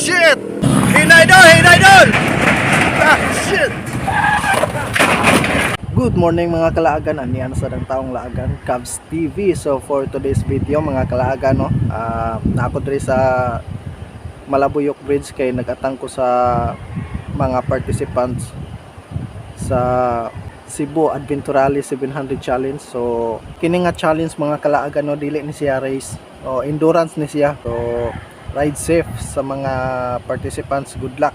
Shit! Hinay idol! Hinay idol! Ah, shit! Good morning, mga kalaagan, ani ano sa dang taong laagan, Cubs TV. So for today's video, mga kalaagan, no, na ako diri sa Malabuyok Bridge kay nagatang ko sa mga participants sa Cebu Adventure Rally 700 Challenge. So kini nga challenge, mga kalaagan, no, dili ni siya race o endurance ni siya. So ride safe sa mga participants. Good luck.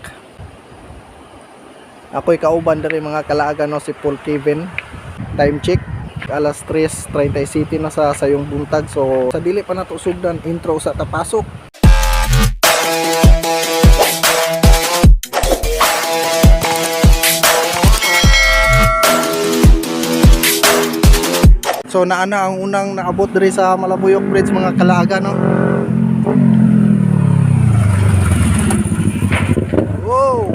Ako'y kauban diri, mga kalaagan, no, si Paul Kevin. Time check, alas 3:37 na sa sayong buntag. So sa dili pa nato sugdan, intro sa tapasok. So naana ang unang naabot diri sa Malabuyok Bridge, mga kalaagan, no. Wow.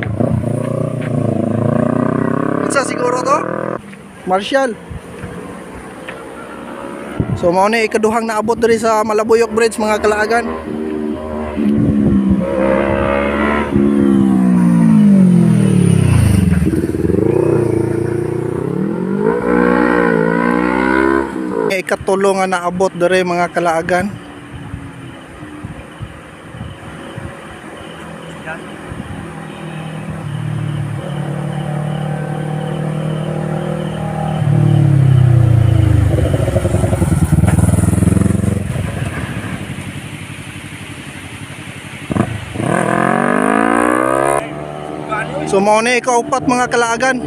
Unsa siguro to? Marshall. So mao na ikaduhang naabot diri sa Malabuyok Bridge, mga kalaagan. Ikatulo nga naabot diri, mga kalaagan. So mao na ikaupat, mga kalaagan.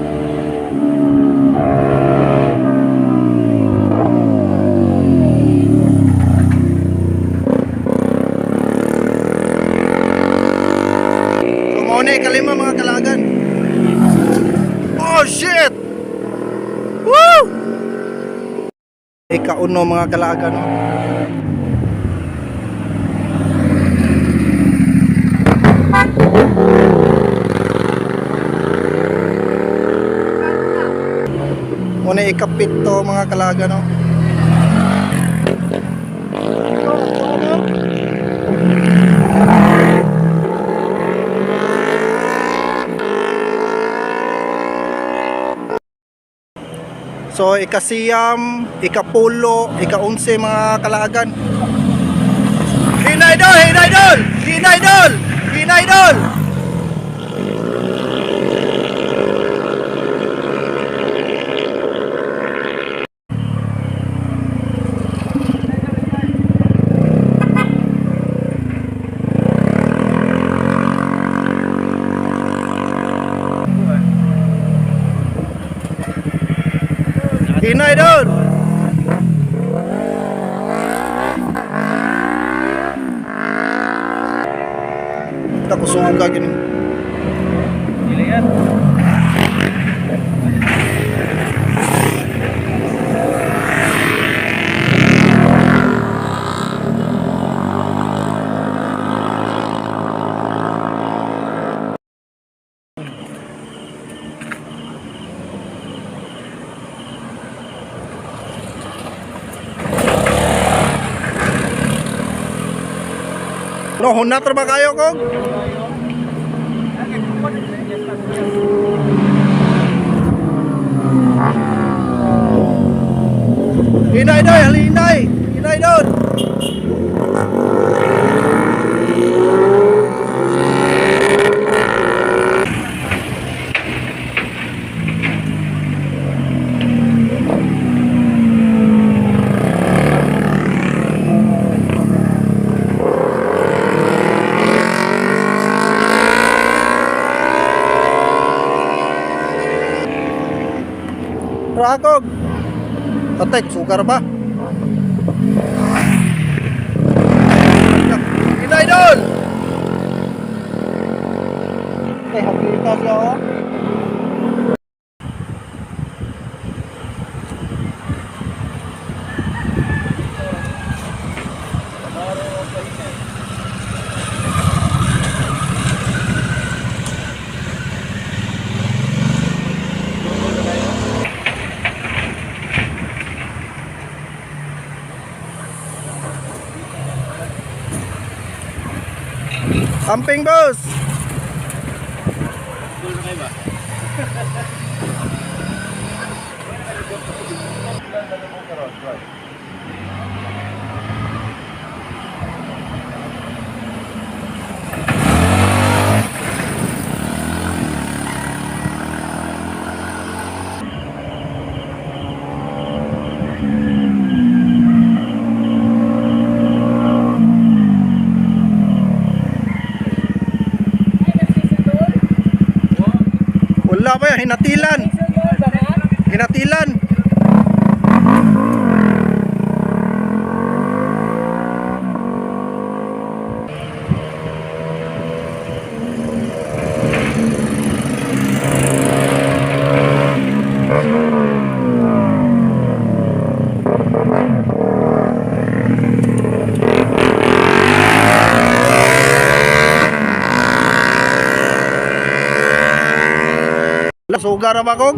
So mao na ikalima, mga kalaagan. Oh shit! Woo! Ikauno, mga kalaagan, no? Muna ikapito, mga kalaga, no. So ikasiyam, ikapulo, ikaunse, mga kalaagan. Hinay idol, hinay idol! Hinay idol! Hinay idol! Hinay idol! Takusugan ka gini. Dili yan. No, hunat ra ba kayo kog? Hinay doy, halinay. Hinay doon. Rakog. Patay, sukar ba? Hinay doon. Eh, hapita siya oh. Amping, boss! School na kayo ba? Wala pa yan, hinatilan. Hinatilan. Sugar ra ba kog?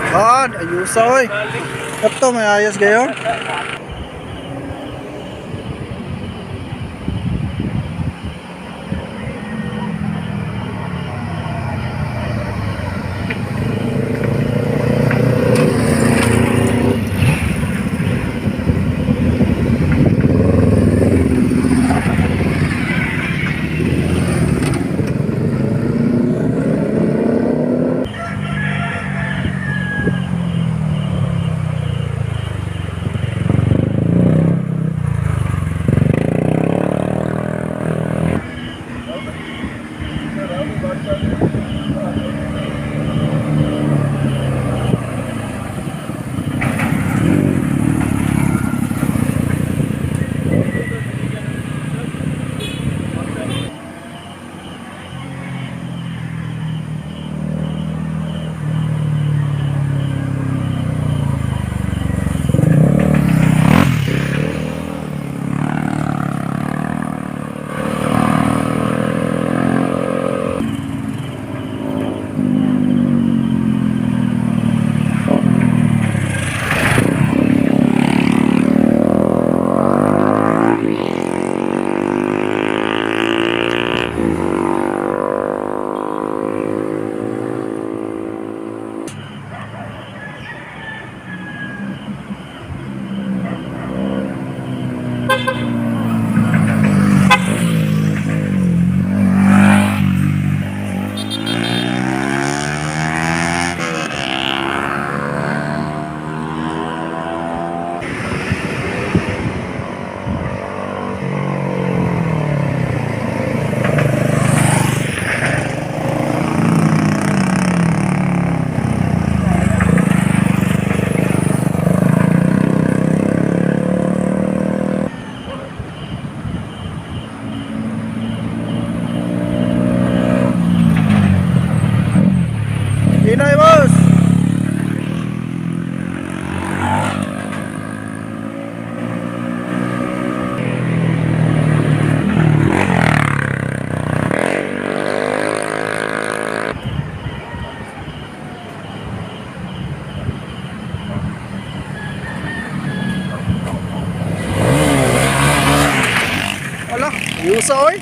God, ayusa oy. Kato may ayos kayo. Hala, yusa oy.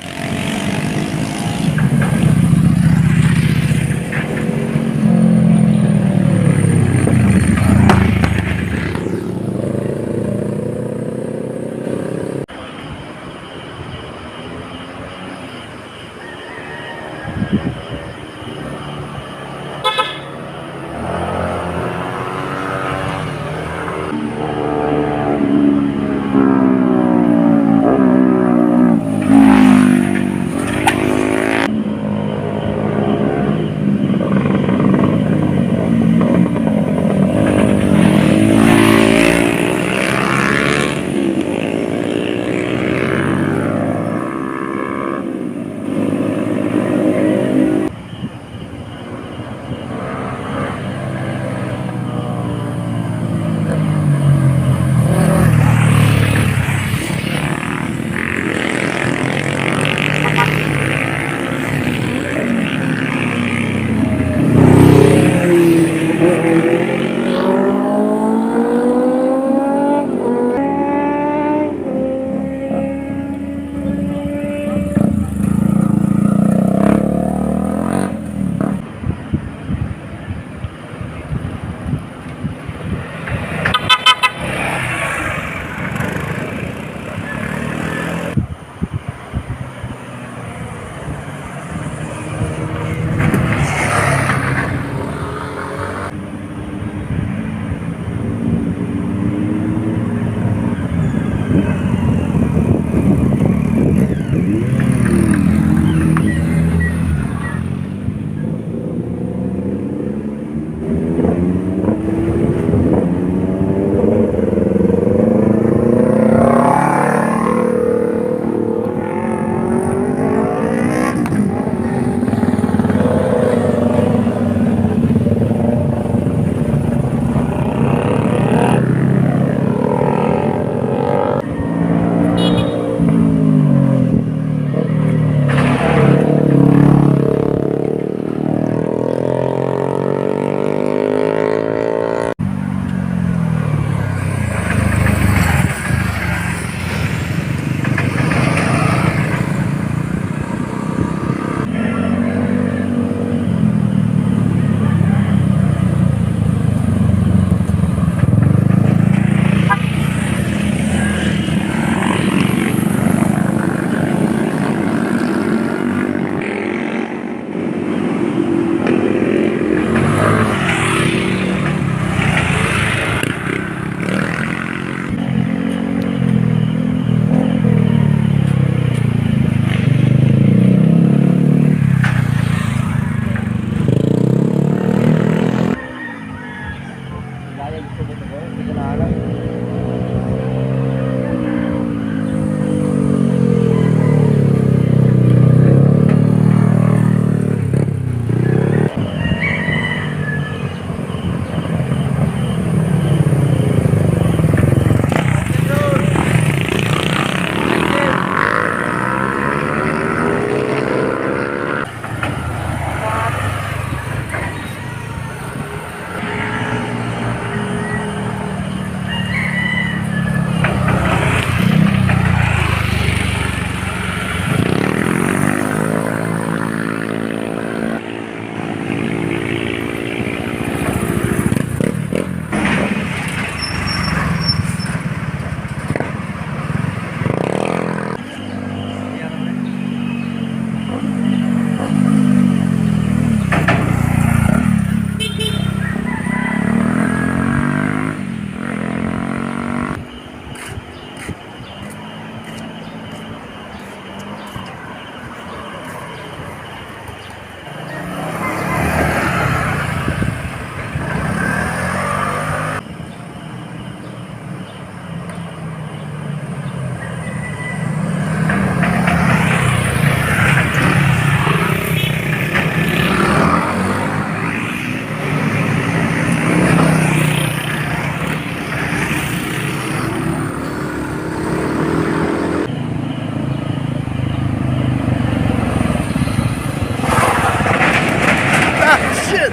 Ah, shit.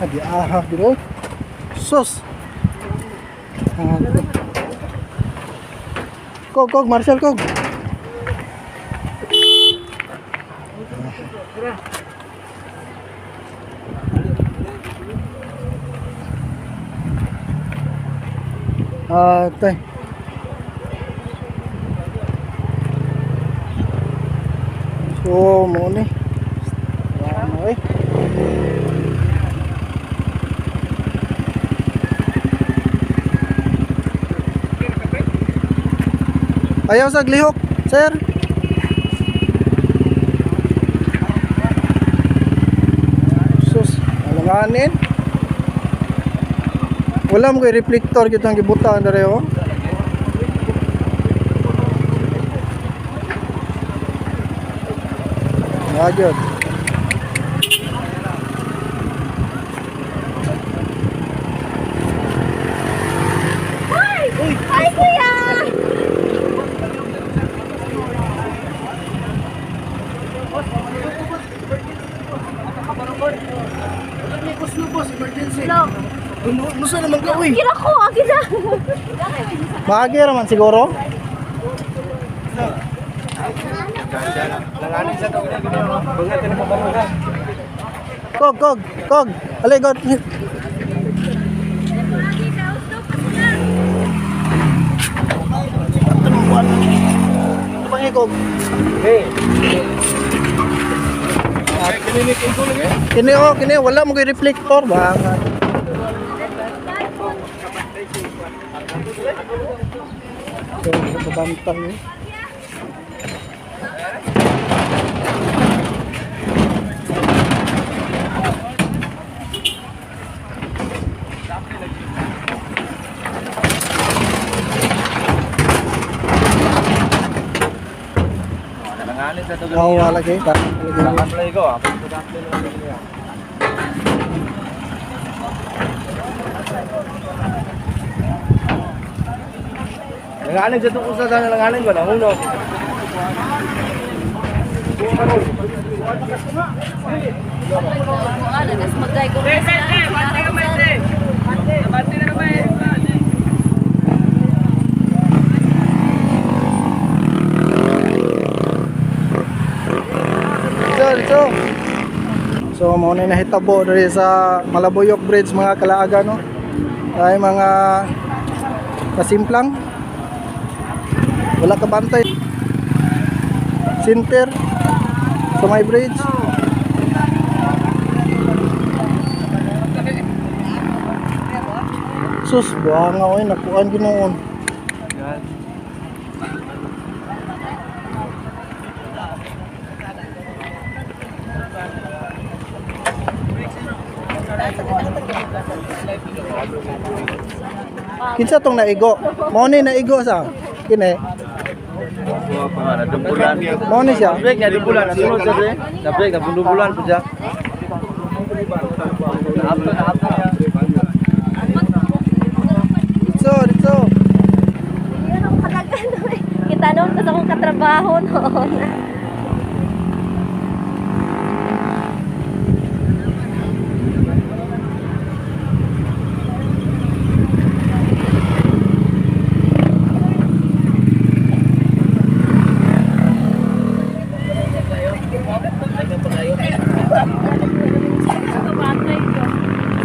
Adi ahak gino. Sus. Ah. Kog, kog, Marcel, kog. Ah, tay. So, mo ni. Ano eh. Ayaw sa glihok, sir. Sus, alanganin. Wala mo kay reflector kitang gibutang dere oh. Nagyod. Ay, kuya! Emergency. Hello. Musa naman ka uy. Kira ko, akin na. Maagi raman siguro. Kog, kog, kog. Alay, god. Ano bang ikog? Hey. Kini oh, kini wala mo kay reflector ba? So, babantang eh. Langanin sa to. Oo, wala kay. Lagi. Play ko ah. Langanin sa to usa sa langanin ba nahulog. So, so. So, mao na nahitabo diri sa Malabuyok Bridge mga kalaaga no. Ay mga kasimplang. Wala ka bantay. Center sa may bridge. Sus, buhanga oy nakuan ginoon. Kinsa tong naigo? Mao ni naigo sa kini. Dumbulan. Mao ni siya. Break na dumbulan, nasunod sa break. Na break na dumbulan po siya. Naapto na apto niya. Dito, dito. Yun ang katagal. Kita noon ko sa akong katrabaho noon.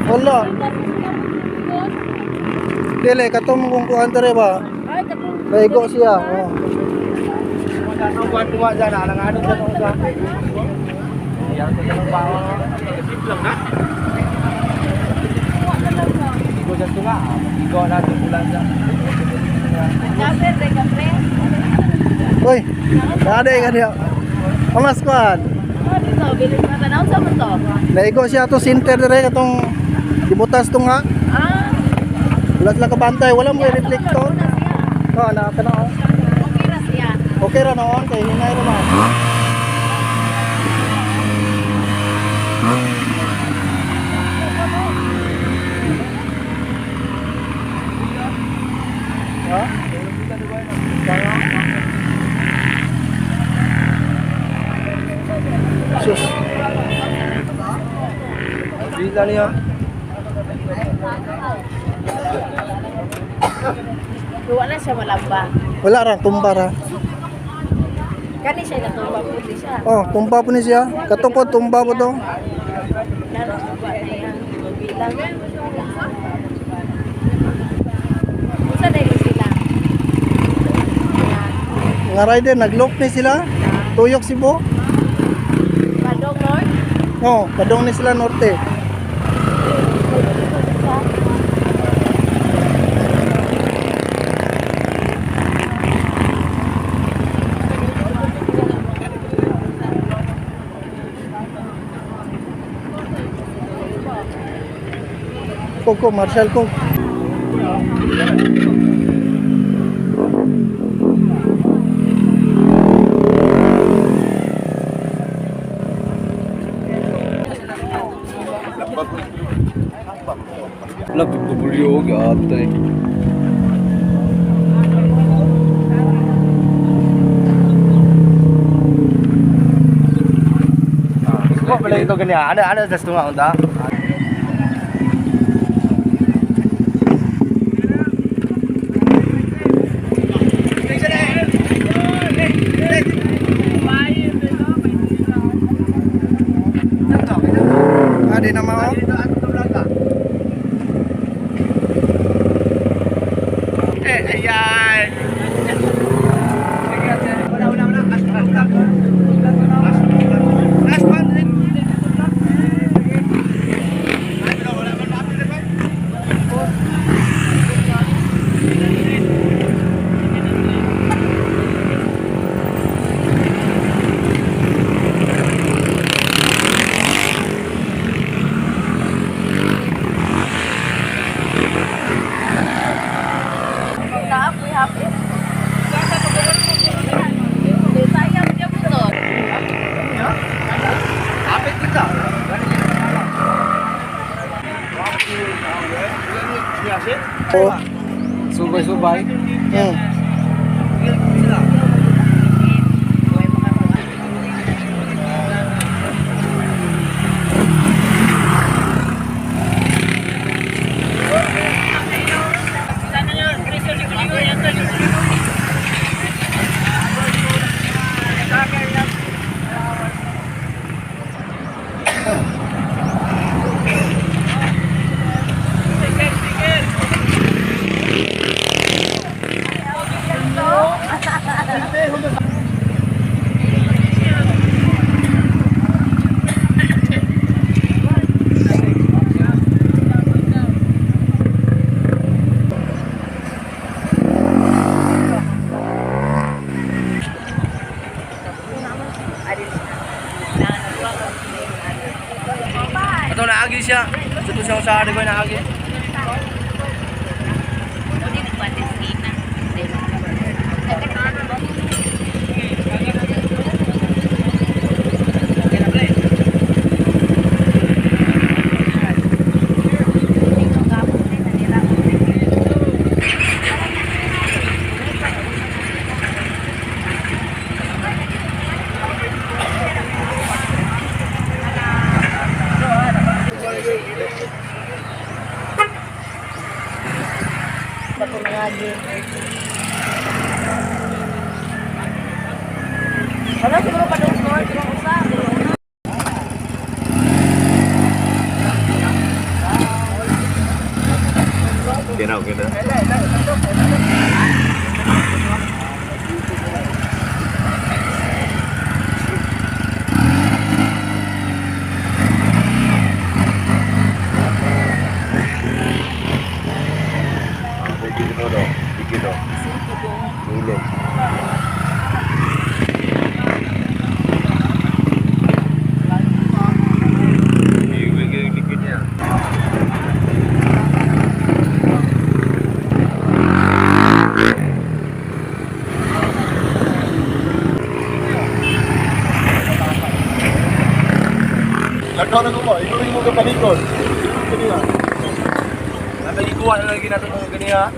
Wala. Dili katong kung kuan dere ba? Ay, katong Naigo siya. Oh. Ano kuan tuwa dyan, alanganin sa to sa. Yan sa tanong bawa. Lang na. Igo dyan tunga. Igo na dumbulan siya. Kape, de kape. Uy. Nade ka niya. Pamas kuan. Oh, dito, bilis na tanaw sa mo to. Naigo siya to center dere katong gibutas to nga. Ah, Wala sila kabantay, wala mo kay reflector. na siya. Oh, na kana oh. Okay ra siya. Okay ra noon kay hinay ra man. Ha? Sus. Bisa niya. Wala siya malamba. Wala ra, tumba ra. Kani siya natumba po di siya. Oh, tumba po ni siya. Katong po, tumba po to. Lalo ba na yan? Bilang. Usa na yun sila. Nga rider, nag-loop ni sila. Tuyok Cebu. Padong North. Oh, padong ni sila norte. Koko, Marshal ko. Wala, W ate. Ko pala ito ganyan. Ano ano sa tunga unta? Ah, di na mao. Eh, ayan. Wala, wala, wala. Last one. Naapoy hapit. Sayang niya po to. Apit kita. Oh. Subay-subay. Ito naagi siya. Ito siya sa ari ko naagi. Wala siguro padong North. Yung usa. Genau, genau. Lakaw na ko mo, ikaw rin mo kapalikod. Kanina. Nalikuan na lagi nato ng ganiya.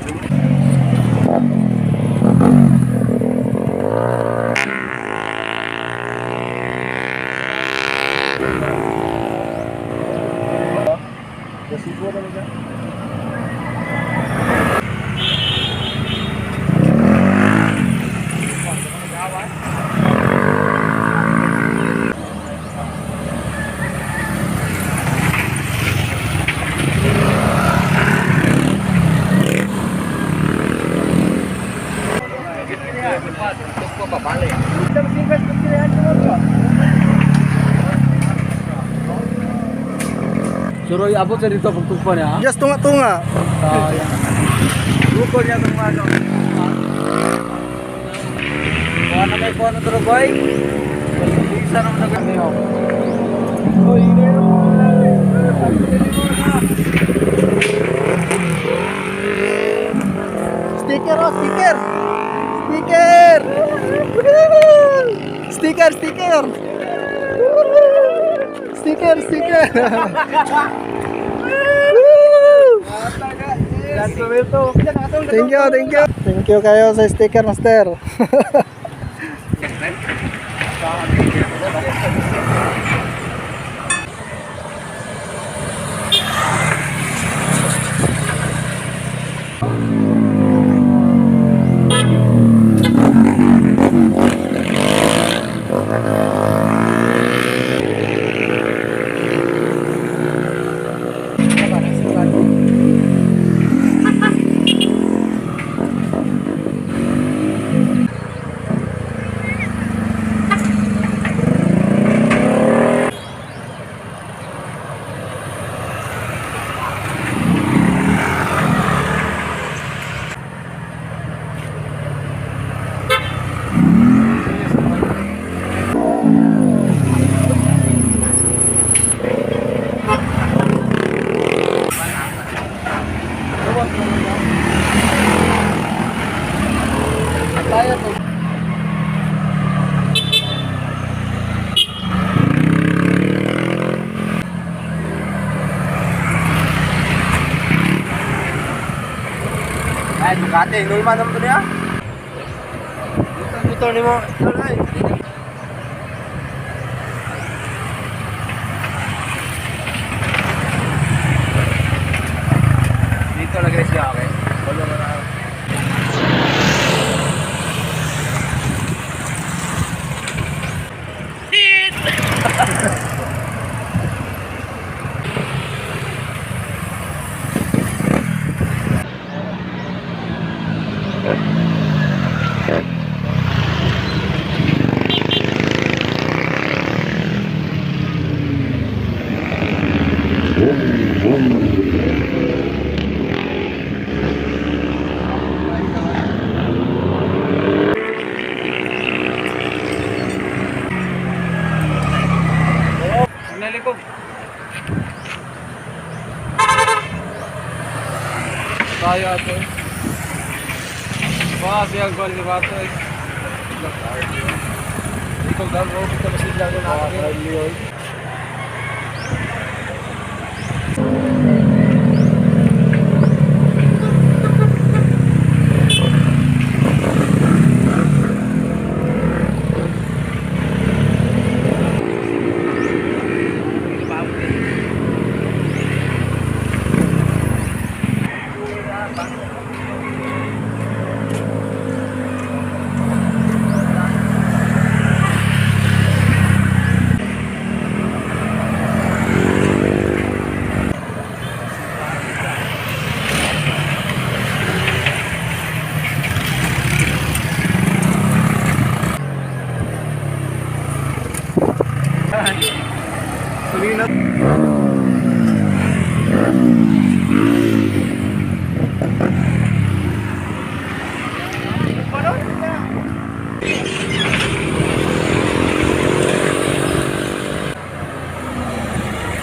Gasigo na siya. Suroy abot sa dito pagtugpa niya. Just tunga-tunga. Bukol niya itong ano. Kuha na may kuha na ito, boy. Isa naman na ganyan. Sticker oh, sticker. Sticker. Sticker, sticker. Sticker, sticker. Thank you, thank you. Thank you kayo sa sticker, master. Ay, Ducati. Nulma naman ito niya. Motor ni mo. Dito lagi siya, okay? Wala na. Nalikog. Tayo ato. Wah, siya gol si Bato eh. Ikaw daw, bro. Kita masigla ko na.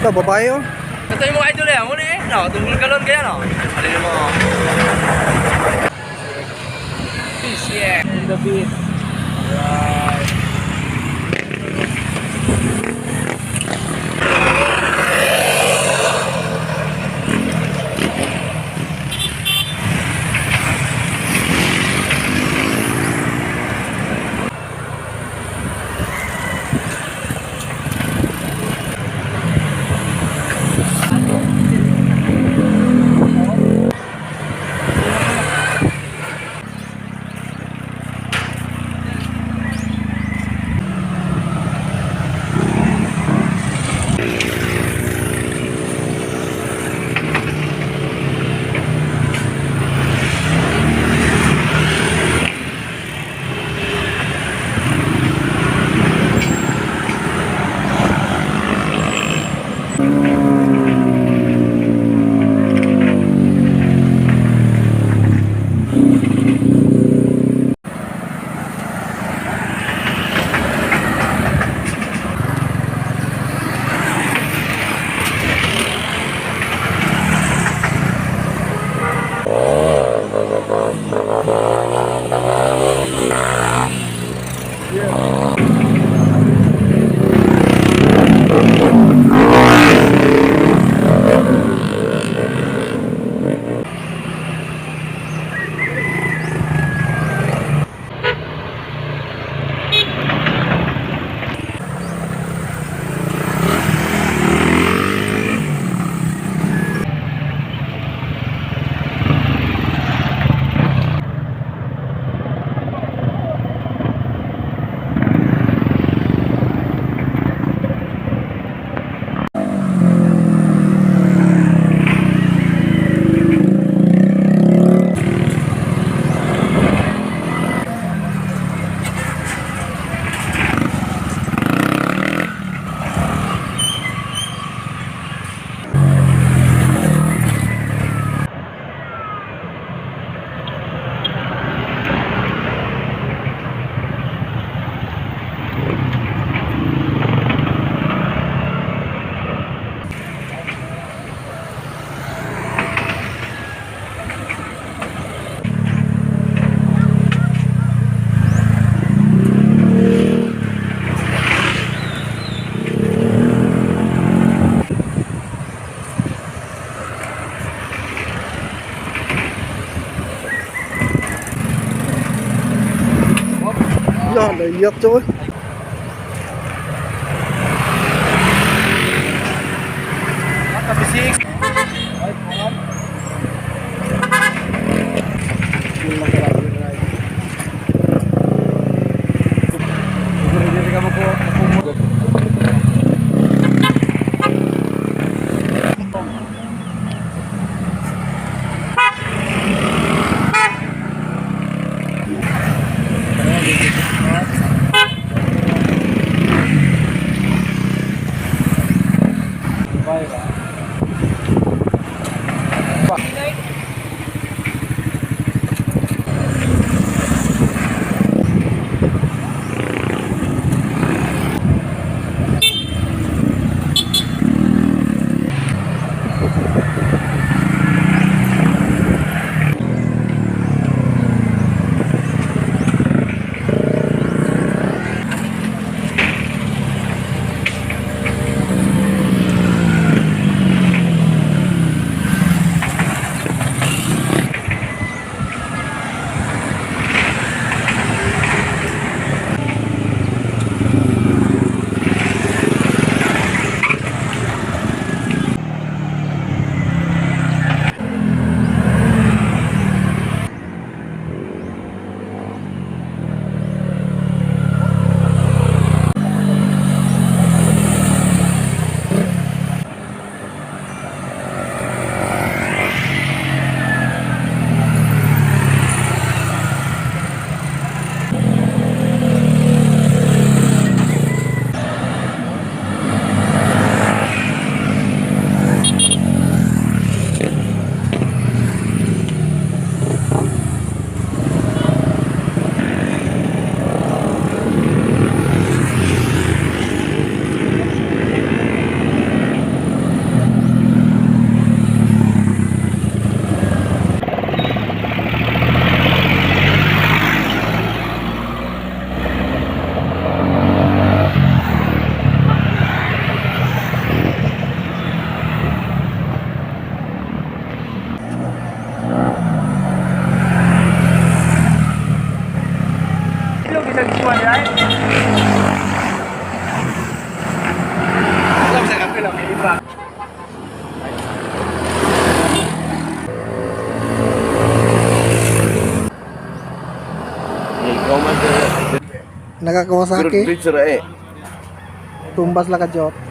Ito, babae oh. Ito yung mga idol eh. Muli eh. No, tungkol galon kaya no. Alin mo. Peace, yeah. In the beat. Right. Yan, naiyak siya. Oy. Kabisik. Nagakawasaki. Bridge ra eh. Tumbas lang ka, Jot.